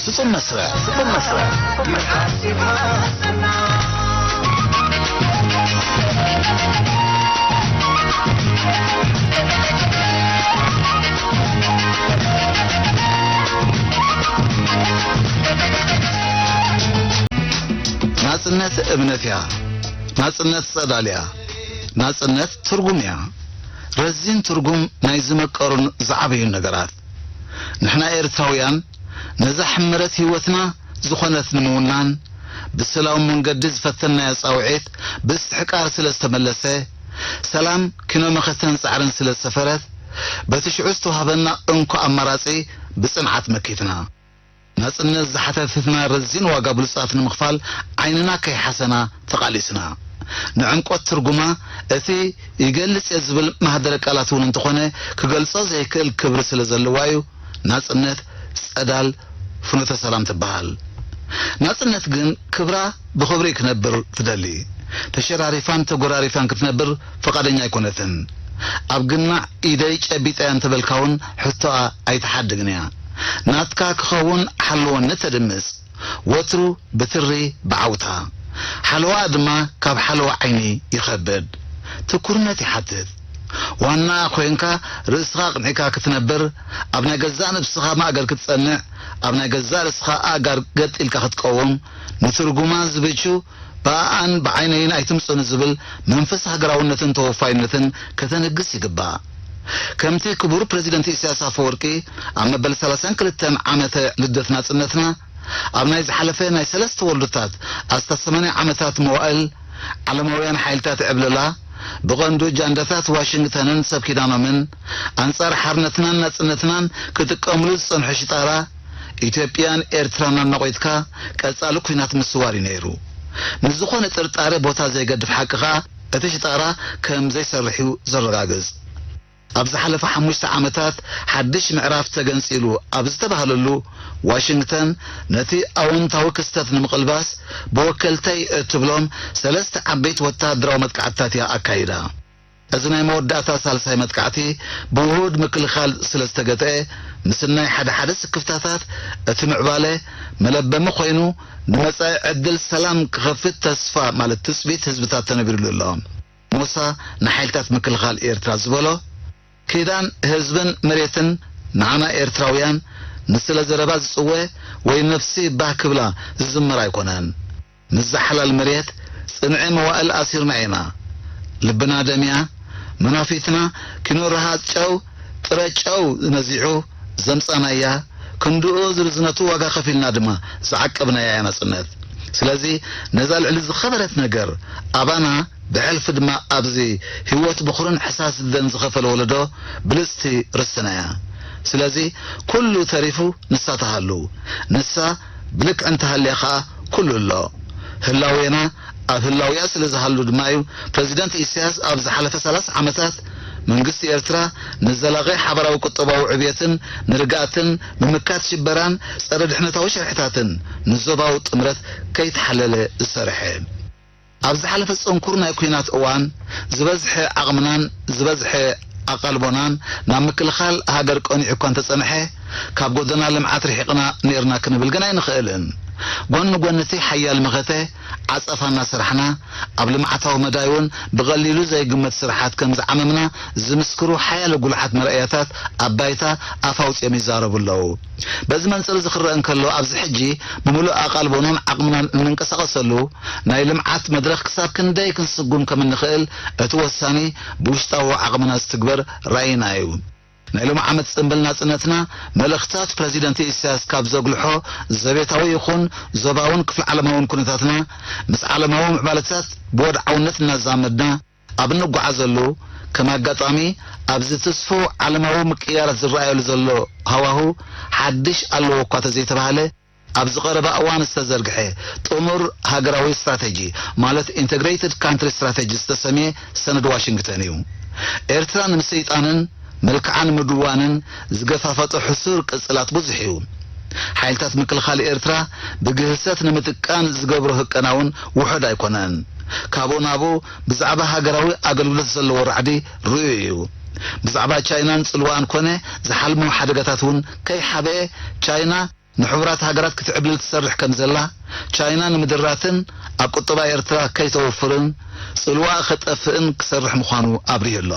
ስጡም መስርዕ፣ ስጡም መስርዕ። ናጽነት እምነት እያ። ናጽነት ጸዳል እያ። ናጽነት ትርጉም እያ። ረዚን ትርጉም ናይ ዝመቀሩን ዝዓበዩን ነገራት። ንሕና ኤርትራውያን ነዛ ሕመረት ህይወትና ዝኾነት ንምውናን ብሰላም መንገዲ ዝፈተናዮ ጻውዒት ብእስትሕቃር ስለ ዝተመለሰ፣ ሰላም ኪኖ መኸተን ጻዕርን ስለ ዝሰፈረት፣ በቲ ሽዑ ዝተዋህበና እንኮ ኣማራጺ ብጽንዓት መኪትና። ናጽነት ዝሓተተትና ረዚን ዋጋ ብሉጻት ንምኽፋል ዓይንና ከይሓሰና ተቓሊስና። ንዕምቆት ትርጉማ እቲ ይገልጽ እየ ዝብል ማህደረ ቃላት እውን እንተኾነ ክገልጾ ዘይክእል ክብሪ ስለ ዘለዋ እዩ ናጽነት ጸዳል ፍኖተ ሰላም ትበሃል። ናጽነት ግን ክብራ ብኽብሪ ክነብር ትደሊ። ተሸራሪፋን ተጎራሪፋን ክትነብር ፈቓደኛ ኣይኮነትን። ኣብ ግናዕ ኢደይ ጨቢጠያ እንተበልካ እውን ሕቶኣ ኣይትሓድግን እያ። ናትካ ክኸውን ሓለወኒ ተድምጽ። ወትሩ ብትሪ ብዓውታ። ሓለዋ ድማ ካብ ሓለዋ ዓይኒ ይኸብድ። ትኩርነት ይሓትት። ዋና ኮይንካ ርእስኻ ኣቕኒዕካ ክትነብር፣ ኣብ ናይ ገዛእ ነብስኻ ማእገር ክትጸንዕ፣ ኣብ ናይ ገዛእ ርእስኻ ኣእጋር ገጥ ኢልካ ክትቀውም፣ ንትርጉማ ዝብቹ ብኣኣን ብዓይነይን ኣይትምጹኒ ዝብል መንፈስ ሃገራውነትን ተወፋይነትን ከተንግስ ይግባእ። ከምቲ ክቡር ፕረዚደንት ኢሳያስ ኣፈወርቂ ኣብ መበል ሰላሳን ክልተን ዓመተ ልደት ናጽነትና ኣብ ናይ ዝሓለፈ ናይ ሰለስተ ወርድታት ኣስታት ሰማንያ ዓመታት መዋእል ዓለማውያን ሓይልታት ዕብለላ ብቐንዱ ጃንዳታት ዋሽንግተንን ሰብ ኪዳኖምን ኣንጻር ሓርነትናን ናጽነትናን ክጥቀምሉ ዝጸንሑ ሽጣራ ኢትዮጵያን ኤርትራን ኣናቖትካ ቀጻሊ ኲናት ምስዋር እዩ ነይሩ። ንዝኾነ ጥርጣረ ቦታ ዘይገድፍ ሓቂ ከኣ እቲ ሽጣራ ከም ዘይሰርሕ እዩ ዘረጋግጽ። ኣብ ዝሓለፈ ሓሙሽተ ዓመታት ሓድሽ ምዕራፍ ተገንጺሉ ኣብ ዝተባህለሉ ዋሽንግተን ነቲ ኣወንታዊ ክስተት ንምቕልባስ ብወከልተይ እትብሎም ሰለስተ ዓበይቲ ወተሃደራዊ መጥቃዕትታት እያ ኣካይዳ። እዚ ናይ መወዳእታ ሳልሳይ መጥቃዕቲ ብውሁድ ምክልኻል ስለ ዝተገትአ፣ ምስናይ ሓደ ሓደ ስክፍታታት እቲ ምዕባለ መለበሚ ኮይኑ፣ ንመጻኢ ዕድል ሰላም ክኸፍት ተስፋ ማለት ትጽቢት ህዝብታት ተነቢሩሉ ኣሎ። ሞሳ ንሓይልታት ምክልኻል ኤርትራ ዝበሎ፣ ኪዳን ህዝብን መሬትን ንዓና ኤርትራውያን ንስለ ዘረባ ዝጽወ ወይ ነፍሲ ባህ ክብላ ዝዝመር ኣይኮነን። ምስዛ ሓላል መሬት ጽንዒ መዋእል ኣሲርና ኢና። ልብና ደምያ፣ መናፊትና ኪኖ ረሃጽ ጨው፣ ጥረ ጨው ነዚዑ ዘምጻናያ፣ ክንድኡ ዝርዝነቱ ዋጋ ከፊልና ድማ ዝዓቀብናያ እያ ናጽነት። ስለዚ ነዛ ልዕሊ ዝኸበረት ነገር ኣባና ብሕልፊ ድማ ኣብዚ ህይወት በኹርን ሕሳስ ደም ዝኸፈለ ወለዶ ብልጽቲ ርስትና እያ። ስለዚ ኩሉ ተሪፉ ንሳ ትሃሉ። ንሳ ብልክዕ እንተሃልያ ኸኣ ኩሉ ኣሎ። ህላዌና ኣብ ህላዌኣ ስለ ዝሃሉ ድማ እዩ ፕረዚደንት ኢሳያስ ኣብ ዝሓለፈ ሰላሳ ዓመታት መንግስቲ ኤርትራ ንዘላቒ ሓባራዊ ቁጠባዊ ዕብየትን ንርግኣትን ምምካት ሽበራን ጸረ ድሕነታዊ ሽርሕታትን ንዞባዊ ጥምረት ከይተሓለለ ዝሰርሐ። ኣብ ዝሓለፈ ጽንኩር ናይ ኲናት እዋን ዝበዝሐ ዓቕምናን ዝበዝሐ ኣቓልቦናን ናብ ምክልኻል ሃገር ቀኒዑ እኳ እንተጸንሐ፣ ካብ ጎደና ልምዓት ርሒቕና ነይርና ክንብል ግን ኣይንኽእልን። ጎኒ ጎኒ እቲ ሓያል መኸተ ዓጸፋ እናሰራሕና፣ ኣብ ልምዓታዊ መዳይ እውን ብቐሊሉ ዘይግመት ስራሓት ከም ዝዓመምና ዝምስክሩ ሓያለ ጉሉሓት መርኣያታት ኣብ ባይታ ኣፍ ኣውጺኦም ይዛረቡ ኣለዉ። በዚ መንጽር እዚ ክረአ እንከሎ፣ ኣብዚ ሕጂ ብምሉእ ኣቓልቦናን ዓቕምናን እንንቀሳቐሰሉ ናይ ልምዓት መድረኽ ክሳብ ክንደይ ክንስጉም ከም እንኽእል እቲ ወሳኒ ብውሽጣዊ ዓቕምና ዝትግበር ራኢና እዩ። ናይ ሎሚ ዓመት ጽምብል ናጽነትና መልእኽታት ፕረዚደንት ኢሳያስ ካብ ዘጉልሖ ዘቤታዊ ይኹን ዞባውን ክፍለ ዓለማውን ኩነታትና ምስ ዓለማዊ ምዕባለታት ብወድዓውነት እናዛመድና ኣብ እንጓዓዘሉ፣ ከም ኣጋጣሚ ኣብዚ ትስፉው ዓለማዊ ምቅይያራት ዝረኣየሉ ዘሎ ሃዋሁ ሓድሽ ኣለዎ እኳ ተዘይተባህለ፣ ኣብዚ ቀረባ እዋን ዝተዘርግሐ ጥሙር ሃገራዊ ስትራተጂ፣ ማለት ኢንተግሬትድ ካንትሪ ስትራተጂ ዝተሰምየ ሰነድ ዋሽንግተን እዩ። ኤርትራ ንምስይጣንን መልክዓ ንምድዋንን ዝገፋፈጦ ሕሱር ቅጽላት ብዙሕ እዩ። ሓይልታት ምክልኻል ኤርትራ ብግህሰት ንምጥቃን ዝገብሮ ህቀና እውን ውሑድ ኣይኮነን። ካብኡ ናብኡ ብዛዕባ ሃገራዊ ኣገልግሎት ዘለዎ ራዕዲ ርኡይ እዩ። ብዛዕባ ቻይናን ጽልዋኣን ኮነ ዝሓልሞ ሓደጋታት እውን ከይሓበአ፣ ቻይና ንሕቡራት ሃገራት ክትዕብልል ትሰርሕ ከም ዘላ፣ ቻይና ንምድራትን ኣብ ቁጠባ ኤርትራ ከይተወፍርን ጽልዋኣ ከጠፍእን ክሰርሕ ምዃኑ ኣብሪሁ ኣሎ።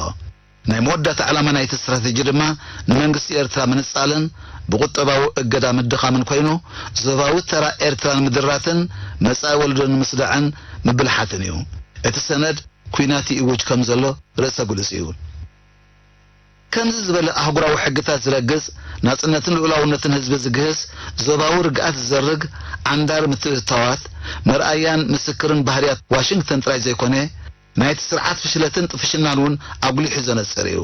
ናይ መወዳእታ ዕላማ ናይቲ ስትራተጂ ድማ ንመንግስቲ ኤርትራ ምንጻልን ብቁጠባዊ እገዳ ምድኻምን ኮይኑ፣ ዞባዊ ተራ ኤርትራ ንምድራትን መጻኢ ወለዶ ንምስዳዕን ምብልሓትን እዩ። እቲ ሰነድ ኲናት ይእውጅ ከም ዘሎ ርእሰ ግሉጽ እዩ። ከምዚ ዝበለ ኣህጉራዊ ሕግታት ዝረግጽ፣ ናጽነትን ልኡላውነትን ህዝቢ ዝግህስ፣ ዞባዊ ርግኣት ዝዘርግ ዓንዳሪ ምትእትታዋት፣ መርኣያን ምስክርን ባህርያት ዋሽንግተን ጥራይ ዘይኮነ፣ ናይቲ ስርዓት ፍሽለትን ጥፍሽናን እውን ኣጉሊሑ ዘነጽር እዩ።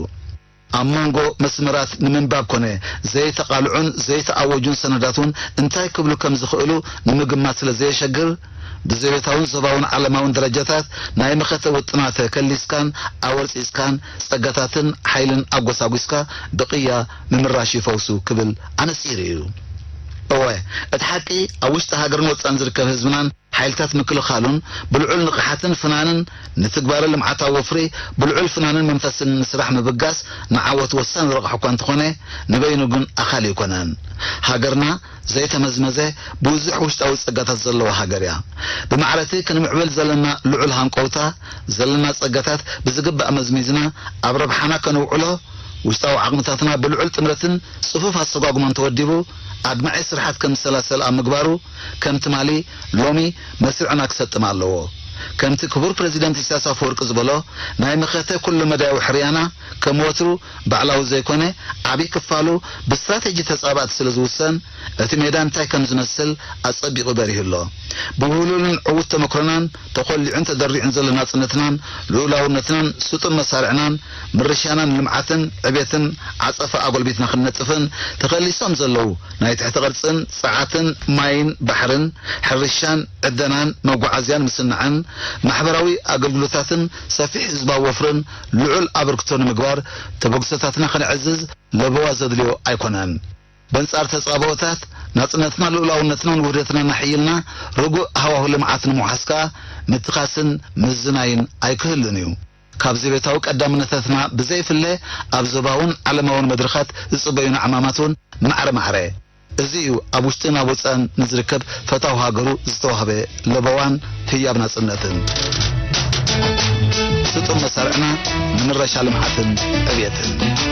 ኣብ መንጎ መስመራት ንምንባብ ኮነ ዘይተቓልዑን ዘይተኣወጁን ሰነዳት እውን እንታይ ክብሉ ከም ዝኽእሉ ንምግማት ስለ ዘየሸግር፣ ብዘቤታውን ዞባውን ዓለማውን ደረጃታት ናይ መኸተ ውጥናት ከሊስካን ኣወርጺጽካን ጸጋታትን ሓይልን ኣጎሳጒስካ ብቕያ ምምራሽ ይፈውሱ ክብል ኣነጺሩ እዩ። እወ፣ እቲ ሓቂ ኣብ ውሽጢ ሃገርን ወጻእን ዝርከብ ህዝብናን ሓይልታት ምክልኻሉን ብልዑል ንቕሓትን ፍናንን ንትግባረ ልምዓታዊ ወፍሪ ብልዑል ፍናንን መንፈስን ንስራሕ ምብጋስ ንዓወት ወሳኒ ረቕሒ እኳ እንተኾነ፣ ንበይኑ ግን ኣኻሊ ኣይኮነን። ሃገርና ዘይተመዝመዘ ብዙሕ ውሽጣዊ ጸጋታት ዘለዋ ሃገር እያ። ብማዕረቲ ክንምዕብል ዘለና ልዑል ሃንቀውታ፣ ዘለና ጸጋታት ብዝግባእ መዝሚዝና ኣብ ረብሓና ከነውዕሎ፣ ውሽጣዊ ዓቕምታትና ብልዑል ጥምረትን ጽፉፍ ኣሰጓጉማን ተወዲቡ፣ ኣድማዒ ስርሓት ከም ዝሰላሰል ኣብ ምግባሩ፣ ከም ትማሊ፣ ሎሚ መስርዕና ክሰጥም ኣለዎ። ከምቲ ክቡር ፕረዚደንት ኢሳያስ ኣፈወርቂ ዝበሎ፣ ናይ መኸተ ኩሉ መዳያዊ ሕርያና፣ ከም ወትሩ፣ ባዕላዊ ዘይኮነ፣ ዓብዪ ክፋሉ ብስትራተጂ ተጻባእቲ ስለ ዝውሰን፣ እቲ ሜዳ እንታይ ከም ዝመስል ኣጸቢቑ በሪሁ ኣሎ። ብውህሉልን ዕዉት ተመክሮናን ተኾሊዑን ተደሪዑን ዘሎ ናጽነትናን ልኡላውነትናን ስጡም መሳርዕናን ምርሻናን ልምዓትን ዕቤትን ዓጸፋ ኣጎልቢትና ክንነጥፍን፣ ተኸሊሶም ዘለዉ ናይ ትሕቲ ቅርጽን ጸዓትን ማይን ባሕርን ሕርሻን ዕደናን መጓዓዝያን ምስናዕን ማሕበራዊ ኣገልግሎታትን ሰፊሕ ህዝባዊ ወፍርን ልዑል ኣበርክቶ ንምግባር ተበግሶታትና ከነዕዝዝ ለበዋ ዘድልዮ ኣይኮነን። በንጻር ተጻብኦታት ናጽነትና፣ ልኡላውነትናን ውህደትናን ኣሕይልና ርጉእ ሃዋሁ ልምዓት ንምውሓስ ከኣ ምትኻስን ምዝናይን ኣይክህሉን እዩ። ካብ ዘቤታዊ ቀዳምነታትና ብዘይፍለ ኣብ ዞባውን ዓለማውን መድረኻት ዝጽበዩና ዕማማት እውን ማዕረ ማዕረ። እዚ እዩ ኣብ ውሽጥን ኣብ ወጻእን ንዝርከብ ፈታው ሃገሩ ዝተዋህበ ለበዋን ህያብ ናጽነትን። ስጡም መሳርዕና ንምረሻ ልምዓትን ዕብየትን።